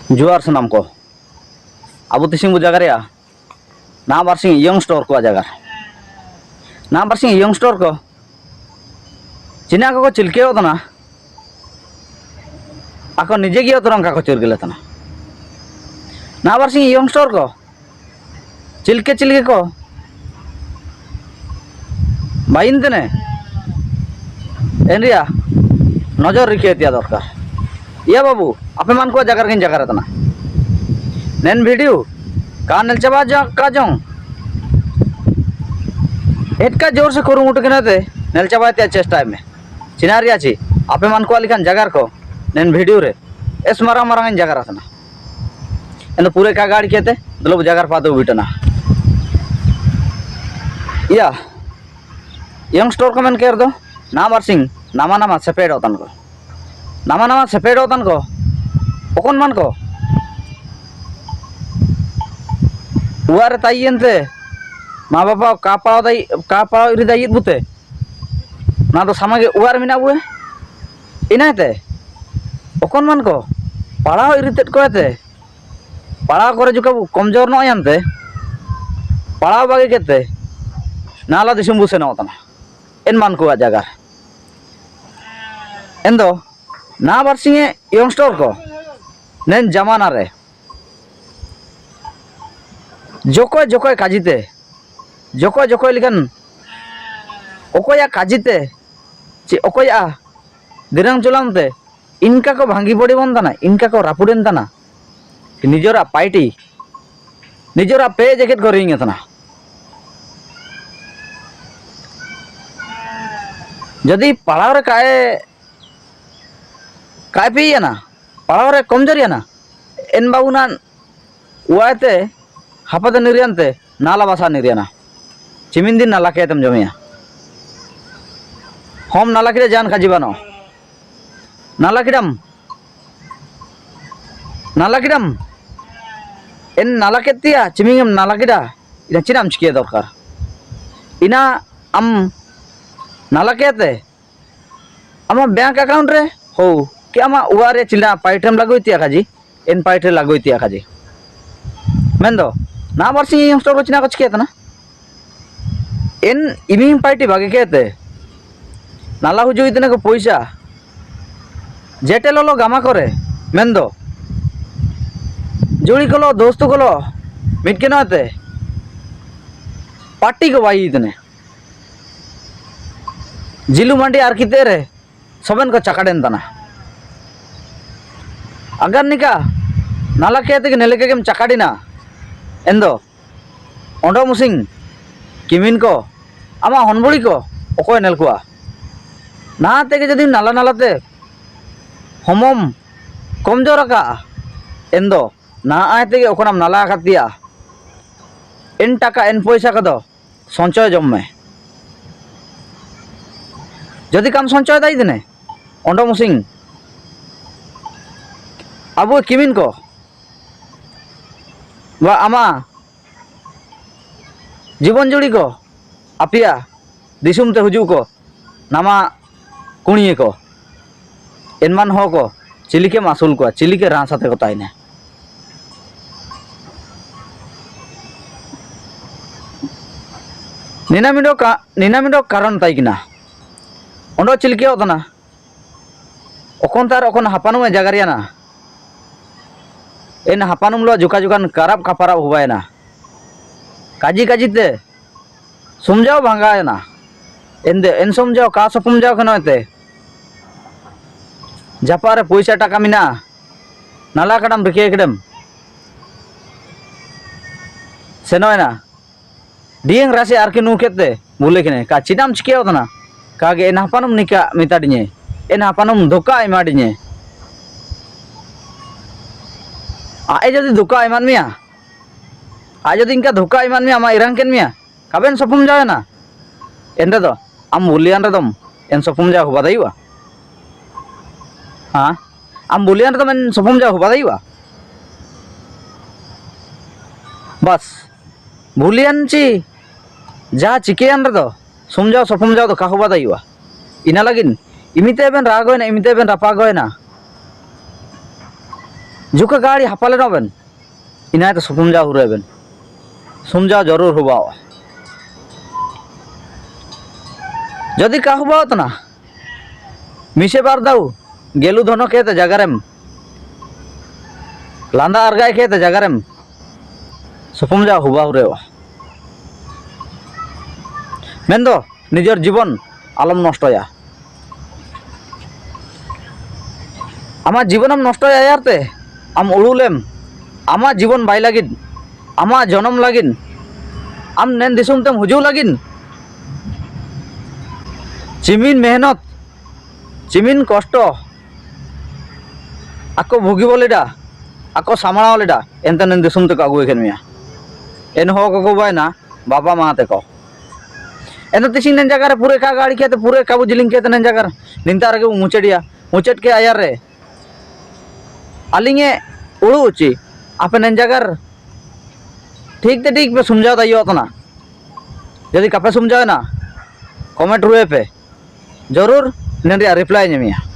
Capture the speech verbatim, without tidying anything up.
Juar sanam ko. Abu tising bu jagaria. Na barsing youngster ko jagar. Na barsing youngster ko. China ko ko chilke otana. Ako nije gi otorang kako chirgile tana. Na barsing youngster ko. Chilke chilke ko. Bayin tene. Enria. Nojor rike tia dorkar. Iya babu, ape man ko jagar gin jagar tana. Nen video. Ka nelchaba ja ka jong. Etka jor se kurumutu kena te. Nelchaba tia chesta me. Chinaria chi, ape man ko alikan jagar ko, nen video re, es marang marang in jagar atana. Endo pure ka gari kete, dolo jagar patu bitana. Iya, youngster ko men ker do, na barsing, nama nama sepeda otan ko. Nama nama sepeda otan ko, okon man ko. Uare tayi ente, ma bapa kapa dai, kapa iri dai bute. Na do sama ge uar mina bue. Ina ete. Okon man ko. Pala iritet ko ete. Pala kore juga bu komjor no ayam te. Pala bagi kete. Nala disum bu sena otana. En man ko jagar. Endo. Na barsinge youngster ko. Nen jamana re. Jokoi jokoi kajite. Jokoi jokoi likan. Okoya kajite. Chi okoya. Dirang chulam te. Inka ko bhangi pori bon tana. Inka ko rapuden tana. Nijora paiti. Nijora pe jacket ko ring tana. Jodi pala re kae. Kae pi ya na. Pala re komjori ya na. En babu nan, uaite, hapate niriante, nala basa niriana. Chimindin nala ketem jomia. Hom nala kida jan kajibano. Nala kidam. Nala kidam. En nala ketia, chimingem nala kida. Ina chinam chikia dorkar. Ina am nala kete. Ama bank account re, ho, ki ama uare chila paitem lagu itia kaji. en party re lagoiti akaji. Mendo, na barsi hostel ko china ko chiketana. En imi party bagi kete. Nala huju itene ko poisa. Jete lolo gama kore. Mendo. Juri kolo, dostu kolo. Mitke note. Party ko bai itene. Jilu mandi ar kitere. Soben ko chakaden tana. Agar nika, nala kete ke nele ke kem chakadina. Endo. Ondo musing, kimin ko, ama honburi ko, okoe nelkua. Naha teke jodi nala nala te, homom, komjor aka, endo, naha ae teke okonam nala akatia. En taka, en poisa kodo, sonchoy jomme. Jodi kam sonchoy dai dene, ondo musing, abu kimin ko, ba ama, jibon juri ko, apia, disum te huju ko, nama kunie ko, enman ho ko, chilike masul ko, chilike rasa te ko taine. Nina mindo ka, nina mindo karon taikina. Ondo chilike otana. Okon tar okon hapanum e jagariana. En hapanum lo juka jukan karap kaparap hubaena. Kaji kaji te. Sumjau banggaena. Ende, en sumjau ka sopum jau keno ete. Japare poisa taka mina. Nala kadam rike kedem. Senoena. Dieng rasi arki nukete, bule kene, ka chinam chikeo tana, kage en hapanum nika mitadinye, en hapanum doka imadinye. A, e jodi doka iman mia, a jodi inka doka iman mia, ama irangken mia, kaben sopum jaena. Ende do, am bulian redom, en sopum ja hubadaiwa. Ha? Am bulian redom en sopum ja hubadaiwa. Bas. Bulian chi, ja chikean redo, sumjau sopum jau do kahuba daiwa. Ina lagin, imite ben ragoena, imite ben rapagoena. ᱡᱩᱠᱟ ᱜᱟᱲᱤ ᱦᱟᱯᱟᱞᱮ ᱱᱚᱵᱮᱱ, ᱤᱱᱟᱭᱛᱮ ᱥᱩᱯᱩᱢ ᱡᱟ ᱦᱩᱨᱮᱵᱮᱱ᱾ ᱥᱩᱢᱡᱟ ᱡᱚᱨᱩᱨ ᱦᱩᱵᱟᱣᱟ᱾ ᱡᱚᱫᱤ ᱠᱟ ᱦᱩᱵᱟᱣ ᱛᱟᱱᱟ, ᱢᱤᱥᱮ ᱵᱟᱨ ᱫᱟᱣ ᱜᱮᱞᱩ ᱫᱷᱚᱱᱚ ᱠᱮᱛᱮ ᱡᱟᱜᱟᱨᱮᱢ, ᱞᱟᱸᱫᱟ ᱟᱨᱜᱟᱭ ᱠᱮᱛᱮ ᱡᱟᱜᱟᱨᱮᱢ, ᱥᱩᱯᱩᱢ ᱡᱟ ᱦᱩᱵᱟ ᱦᱩᱨᱮᱣᱟ᱾ ᱢᱮᱱᱫᱚ, ᱱᱤᱡᱚᱨ ᱡᱤᱵᱚᱱ ᱟᱞᱚᱢ ᱱᱚᱥᱴᱚᱭᱟ᱾ ᱟᱢᱟᱜ ᱡᱤᱵᱚᱱᱮᱢ ᱱᱚᱥᱴᱚᱭᱟ ᱭᱟᱨᱛᱮ, ᱟᱢ ᱩᱲᱩᱞᱮᱢ, ᱟᱢᱟᱜ ᱡᱤᱵᱚᱱ ᱵᱟᱭ ᱞᱟᱹᱜᱤᱫ, ᱟᱢᱟᱜ ᱡᱚᱱᱚᱢ ᱞᱟᱹᱜᱤᱫ, ᱟᱢ ᱱᱮᱱ ᱫᱤᱥᱚᱢ ᱛᱮᱢ ᱦᱤᱡᱩᱜ ᱞᱟᱹᱜᱤᱫ, ᱪᱤᱢᱤᱱ ᱢᱮᱦᱱᱚᱛ, ᱪᱤᱢᱤᱱ ᱠᱚᱥᱴᱚ, ᱟᱠᱚ ᱵᱷᱩᱜᱤ ᱵᱚᱞᱮᱰᱟ, ᱟᱠᱚ ᱥᱟᱢᱲᱟᱣ ᱞᱮᱰᱟ, ᱮᱱᱛᱮ ᱱᱮᱱ ᱫᱤᱥᱚᱢ ᱛᱮᱠᱚ ᱟᱹᱜᱩᱭ ᱠᱟᱱ ᱢᱮᱭᱟ᱾ ᱮᱱᱦᱚᱸ ᱠᱚᱠᱚ ᱵᱟᱭᱱᱟ, ᱵᱟᱵᱟ ᱢᱟ ᱛᱮᱠᱚ᱾ ᱮᱱᱛᱮ ᱛᱤᱥᱤᱝ ᱱᱮᱱ ᱡᱟᱜᱟ ᱨᱮ ᱯᱩᱨᱟᱹ ᱠᱟ ᱜᱟᱲᱤ ᱠᱮᱛᱮ, ᱯᱩᱨᱟᱹ ᱠᱟᱵᱩ ᱡᱤᱞᱤᱝ ᱠᱮᱛᱮ ᱱᱮᱱ ᱡᱟᱜᱟ ᱨᱮ, ᱱᱤᱱᱛᱟ ᱨᱮᱜᱮ ᱢᱩᱪᱟᱹᱫ ᱮᱭᱟ᱾ ᱢᱩᱪᱟᱹᱫ ᱠᱮ ᱟᱭᱟᱨ ᱨᱮ, ᱟᱹᱞᱤᱧᱮ ᱩᱲᱩ ᱩᱪᱤ, ᱟᱯᱮ ᱱᱮᱱ ᱡᱟᱜᱟ ᱨᱮ ᱴᱷᱤᱠ ᱛᱮ ᱴᱷᱤᱠ ᱯᱮ ᱥᱩᱢᱡᱷᱟᱣ ᱫᱟᱲᱮᱭᱟᱜ ᱠᱟᱱᱟ᱾ ᱡᱩᱫᱤ ᱠᱟᱯᱮ ᱥᱩᱢᱡᱷᱟᱣ ᱮᱱᱟ, comment ᱨᱩᱣᱟᱹᱭ ᱯᱮ᱾ ᱡᱚᱨᱩᱨ ᱱᱮᱱ ᱨᱮᱭᱟᱜ reply ᱧᱟᱢᱮᱭᱟ᱾